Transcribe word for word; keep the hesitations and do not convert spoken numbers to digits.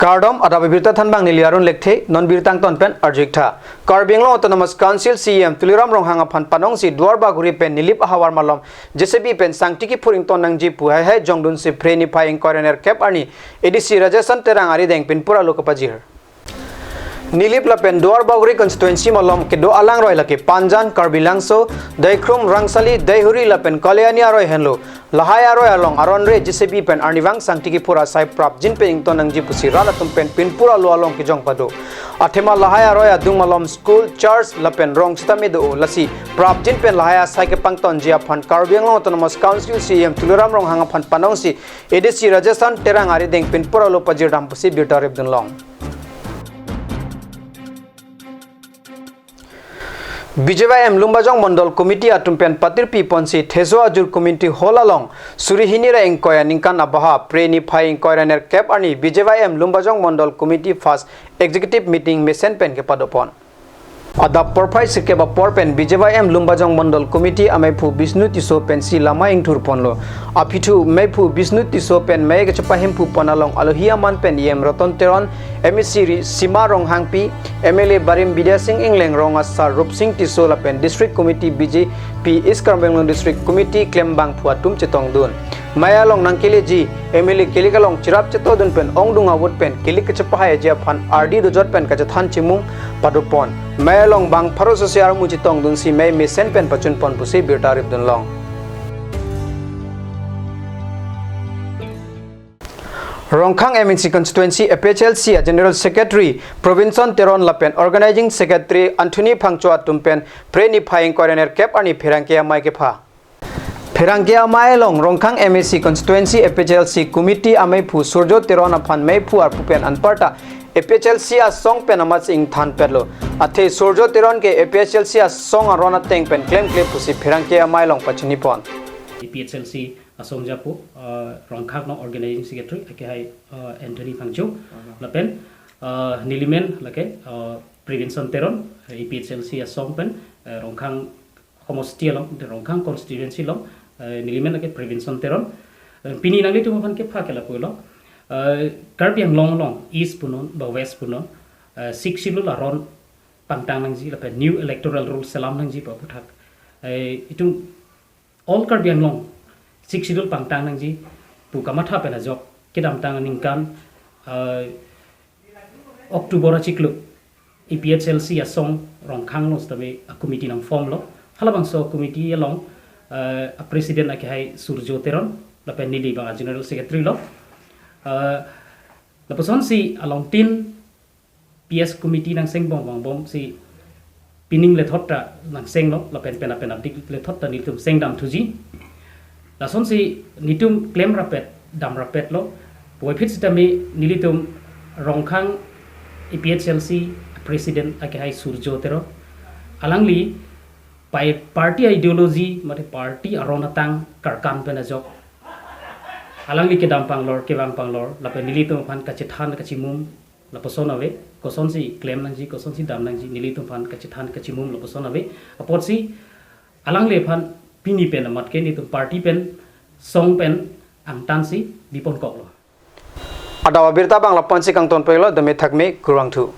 Kardom, adap abirta thanbang neli Arun Lekthe, non birta angton pen arju-ik tha. Karbi Anglong Autonomous Council C E M Tuliram Ronghang aphan panongsi Duarbagori pen Nilip ahavar malom J C B pen sangti kiphur ington nangji pu haihai jongdunsi Phre niphai ingkoi ra nerkep arni A D C Rajesan Terang arideng pinpur alo kapajir. Nilip lapen Duarbagori constituency malom kedo alangroi lake Panjan, Karbi Langso, Deikhrum, Rangsali, Deihori lapen Kalyani aroi henlo. Lahai aroi along aron re J C B pen arnivang sangti kiphur asai prapjin pen ington nangji pusi rat atum pen pinpur alo along kejong pado. Athema lahai aroi adung malom school, church lapen rong sitame do, lasi prapjin pen lahai asai kepangtonji aphan Karbi Anglong Autonomous Council C E M Tuliram Ronghang aphan panongsi A D C Rajesan Terang arideng pinpur alo pajirdam pusi birta ripdun long. B J Y M Lumbajong Mondol Committee atum pen patirpi ponsi Theso Ajur Community Hall along suri hini ra ingkoi aningkan abaha Phre niphai ingkoi ra nerkep arni B J Y M Lumbajong Mondol Committee first executive meeting mesen pen kepado pon. Adap porphai sirkep apor pen B J Y M Lumbajong Mondol Committee ameiphu Bishnu Tisso pensi lama ingthur ponlo. Aphi thu meiphu Bishnu Tisso pen mei kachepahemphu pon along alohi aman pen E M Ratan Teron, M A C Ri Sima Ronghangpi, M L A Barim Bidya Sing Engleng, rong asar Rupsing Tisso lapen District Committee B J P East Karbi Anglong District Committee klembangphu atum chetongdun. Mei along nangkeleji M L A kelik along cherap chetodun pen ongdung avut pen kelik kachepahaiji aphan ardi dojot pen kachethan chimung pado pon. Mei along bang pharo sose armu chetongdunsi mei mesen pen pachun pon pusi birta ripdun long. Rongkhang M N C Constituency A P H L C a General Secretary Provinson Teron lapen Organizing Secretary Anthony Phangcho atum pen Phre niphai ingkoi ra nerkep arni pherangke amei kepha. Pherangke amei along Rongkhang M A C Constituency A P H L C Committee ameiphu Surjo Teron aphan meiphu arpu pen anparta A P H L C asong pen amatsi ingthan petlo. Athe Surjo Teron ke A P H L C asong aron ateng pen klemkle pusi pherangke amei along pachini pon. A P H L C asong japo, uh, Rongkhang along Organizing Secretary ake hai, uh, Anthony Phangcho lapen, uh, nelimen lake, uh, Prevention Teron, A P H L C asong pen, uh, Rongkhang homosti along, the Rongkhang constituency along, uh, nelimen lake Prevention Teron. Uh, pini nanglitum aphan kepha ke lapu lo, uh, Karbi Anglong along East punon ba West punon, uh, Sixth Schedule aron pangtang nangji lapen New Electoral Rules selam nangji pu aputhak, uh, itum all Karbi Anglong Sixth Schedule pangtang nangji pu kamatha pen ajok kedamtang aningkan, uh, October achiklo A P H L C asong Rongkhang along sitame a committee nang form lo. Halabangso committee along, uh, a president ake hai Surjo Teron lapen neli bang a general secretary lo. Uh, lapusonsi along tin P S committee nang seng bom bang bomsi pining lethot ta nang senglo lapen pen apen adik lethot ta nelitum seng dam thuji. Lasonsi nelitum klem rapet dam rapet lo. Puvoiphit sitame nelitum Rongkhang A P H L C president ake hai Surjo Teron. Alangli pai party ideology mate party aron atang karkan pen ajok. Alangli kedam panglor, kevang panglor, lapen nelitum aphan kachethan kachimum lapuson ave, kosonsi klem nangji, kosonsi dam nangji, nelitum aphan kachethan kachimum lapuson ave. Apotsi alangli aphan pini pen amat ke nelitum party pen song pen angtansi bipon koklo. Adap abirta bang lapu-ansi kangton pelo, dame thakme, kurvangthu.